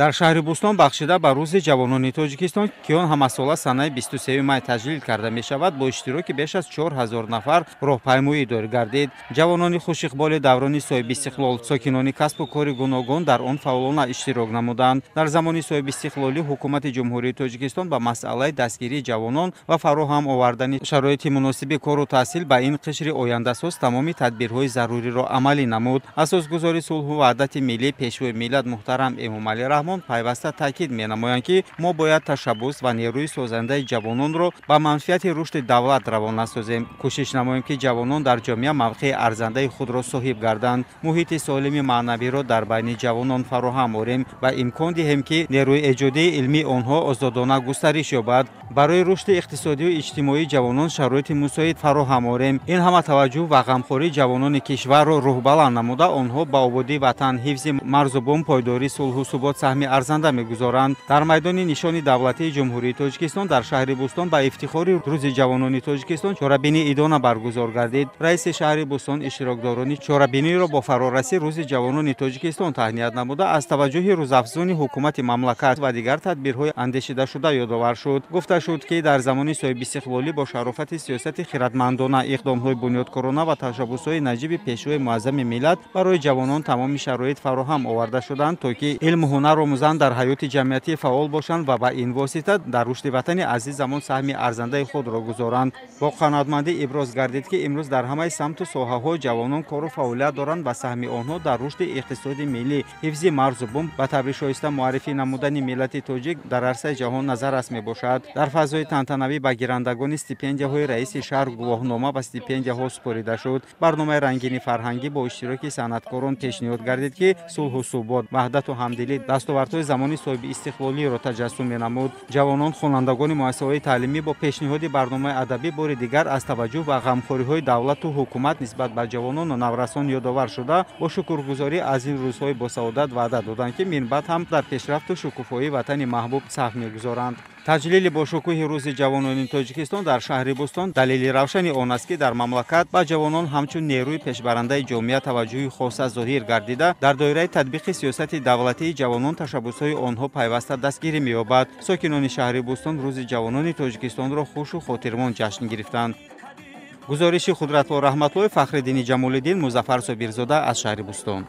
Дар шаҳри Бӯстон бахшида ба Рӯзи ҷавонони Тоҷикистон, ки он ҳамасола санаи 23 май таҷлил карда мешавад, бо иштироки беш аз 4000 нафар роҳпаймоӣ доир гардид. Ҷавонони хушиқболи даврони соҳибистиқлол, сокинони касбу кори гуногун дар он фаъолона иштирок намуданд. Дар замони соҳибистиқлолӣ ҳукумати Ҷумҳурии Тоҷикистон ба масъалаи дастгирии ҷавонон ва фароҳам овардани шароити муносиби кору таҳсил ба ин қишри ояндасоз тамоми тадбирҳои заруриро амалӣ намуд. Асосгузори сулҳу ваҳдати миллӣ, Пешвои миллат муҳтарам Эмомалӣ Раҳмон пайваста таъкид менамоянд, ки мо бояд ташаббус ва нерӯи созандаи ҷавононро ба манфиати рушди давлат равона созем. Кӯшиш намоем, ки ҷавонон дар ҷомеа мавқеи арзандаи худро соҳиб гарданд, муҳити солими маънавиро дар байни ҷавонон фароҳам орем ва имкон диҳем, ки нерӯи эҷодии илмии онҳо озодона густариш ёбад. Барои рушди иқтисодию иҷтимоии ҷавонон шароити мусоид фароҳам орем. Ин ҳама таваҷҷӯҳ ва ғамхории ҷавонони кишварро рӯҳбаланд намуда, онҳо ба ободии ватан, ҳифзи марзу бум, пойдории сулҳу субот саҳми арзанда мегузоранд. Дар майдони нишони давлатии Ҷумҳурии Тоҷикистон дар шаҳри Бӯстон ба ифтихори Рӯзи ҷавонони Тоҷикистон чорабинии идона баргузор гардид. Раиси шаҳри Бӯстон иштирокдорони чорабиниро бо фарорасии Рӯзи ҷавонони Тоҷикистон таҳният намуда, аз таваҷҷӯҳи рӯзафзуни ҳукумати мамлакат ва дигар тадбирҳои андешидашуда ёдовар шуд. Гуфта шуд, ки дар замони соҳибистиқлолӣ бо шарофати сиёсати хиратмандона, иқдомҳои бунёдкорона ва ташаббусҳои наҷиби Пешвои муаззами миллат барои ҷавонон тамоми шароит фароҳам оварда шуданд, то ки илму ҳунар омӯзанд, дар ҳаёти ҷамъиятӣ фаъол бошанд ва ба ин восита дар рушди ватани азизамон саҳми арзандаи худро гузоранд. Бо қаноатмандӣ иброз гардид, ки имрӯз дар ҳамаи самту соҳаҳо ҷавонон кору фаъолият доранд ва саҳми онҳо дар рушди иқтисоди миллӣ, ҳифзи марзу бум ва таври шоиста муаррифӣ намудани миллати тоҷик дар арсаи ҷаҳон назаррас мебошад. Дар фазои тантанавӣ ба гирандагони стипендияҳои раиси шаҳр гувоҳнома ва стипендияҳо супорида шуд. Барномаи рангини фарҳангӣ бо иштироки санъаткорон пешниҳод гардид, ки сулҳу субот, ваҳдату ҳамдилӣ дастовардҳои замони соҳибистиқлолиро таҷассум менамуд. Ҷавонон, хонандагони муассисаҳои таълимӣ бо пешниҳоди барномаи адабӣ бори дигар аз таваҷҷӯҳ ва ғамхориҳои давлату ҳукумат нисбат ба ҷавонону наврасон ёдовар шуда, бо шукргузорӣ аз ин рӯзҳои босаодат ваъда доданд, ки минбаъд ҳам дар пешрафту шукуфоии ватани маҳбуб саҳм мегузоранд. Таҷлили бошукӯҳи Рӯзи ҷавонони Тоҷикистон дар шаҳри Бӯстон далели равшани он аст, ки дар мамлакат ба ҷавонон ҳамчун нерӯи пешбарандаи ҷомеа таваҷҷӯҳи хоса зоҳир гардида, дар доираи татбиқи сиёсати давлатии ҷавонон ташаббусҳои онҳо пайваста дастгирӣ меёбад. Сокинони шаҳри Бӯстон Рӯзи ҷавонони Тоҷикистонро хушу хотирмон ҷашн гирифтанд. Гузориши Қудратулло Раҳматуллоев, Фахриддини Ҷамолиддин, Музаффар Собирзода аз шаҳри Бӯстон.